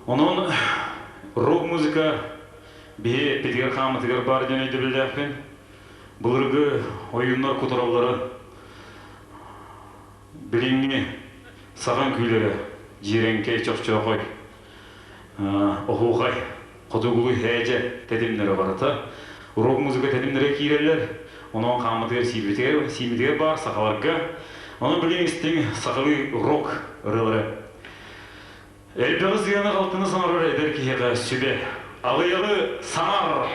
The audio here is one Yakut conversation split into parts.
Онон рок-музыка биһи эппитигэр хааммытыгар баар диэн өйдөбүллээхпин. Былыргы ойууннар кутураллара билиҥҥи саха үҥкүүлэрэ дьиэрэҥкэй, чохчоохой, оһуохай, хотугулуу һээдьэ тэтимнэрэ барыта рок-музыка тэтимнэрэ киирэллэр. Онон хааммытыгар сиирбитигэр, сииммитигэр баар сахаларга. Онон билигин истиҥ сахалыы рок ырыалары. Элбэҕи сыаны-халтыны саҥарар эдэр киһиэхэ сүбэ. Аҕыйаҕы саҥар!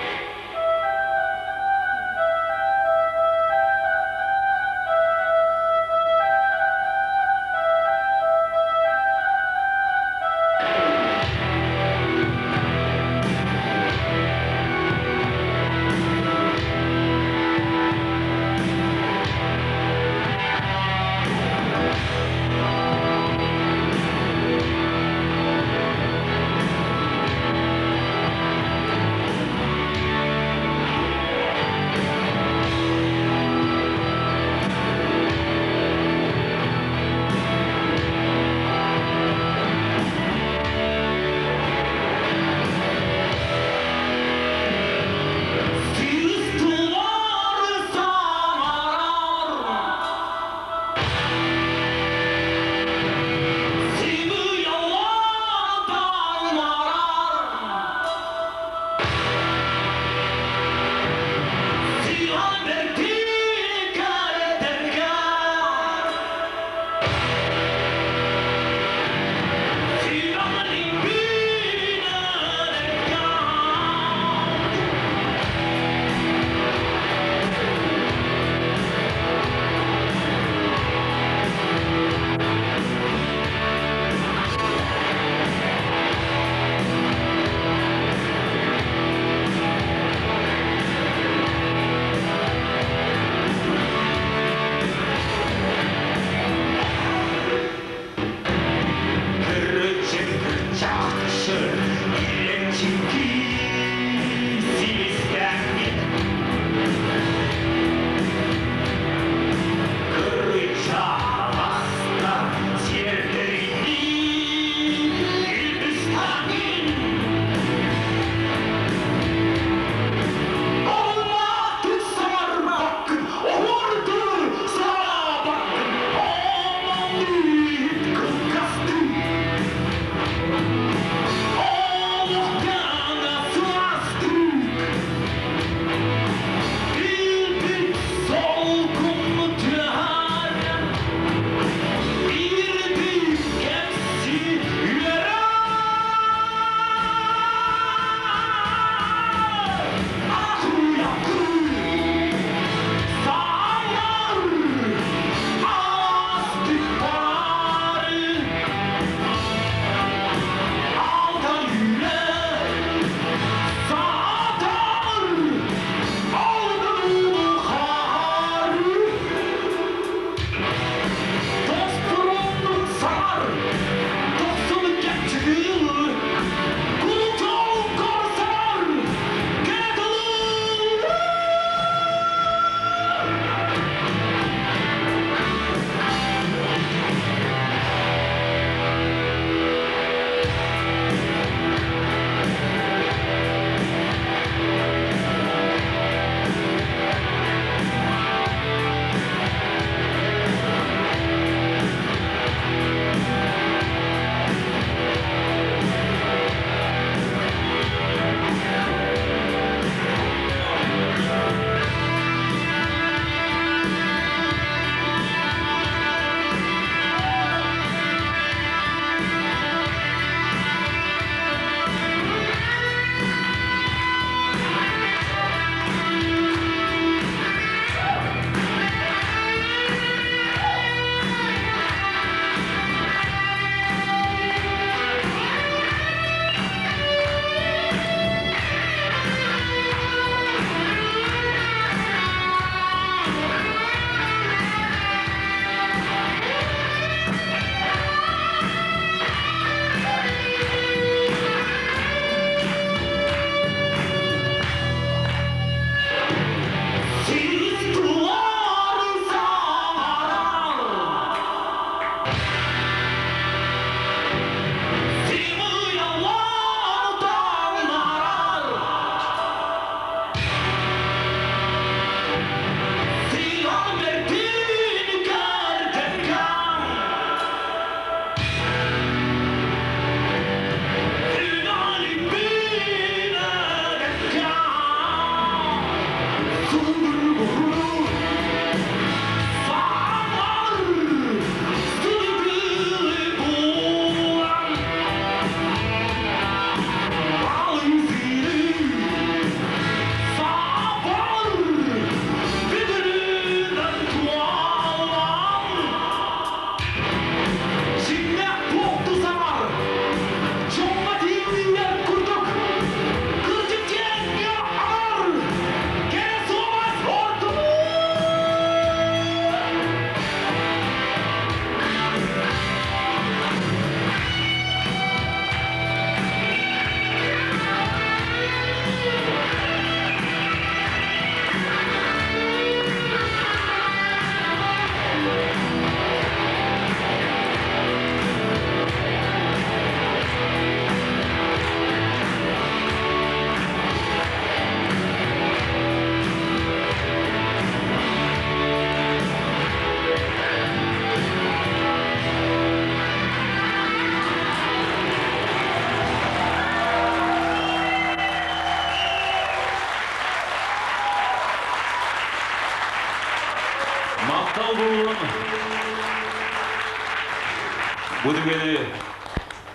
түгэни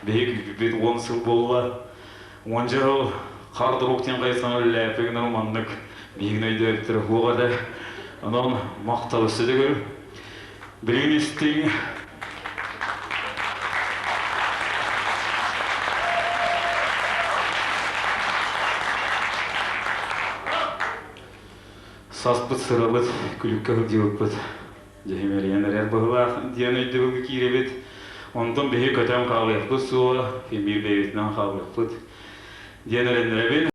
биһиги күүппүт 10 сыл буолла. Уонча сыл хард рок диэн хайысханы үлэлээппит гынан маннык биһигини өйдөөбүттэрэ суох этэ. Онон махтал өссө төгүл. Билигин истиҥ Саспыт сырабыт, күлүккэ сылдьыбыппыт. Дьэһимэрийэн эрэр быһыылаах диэн өйдөбүлгэ киирэбит. Онтон биһи көтөн хаалыахпыт суоҕа, биир бэйэбитинэн хаалыахпыт диэн эрэннэрэбин.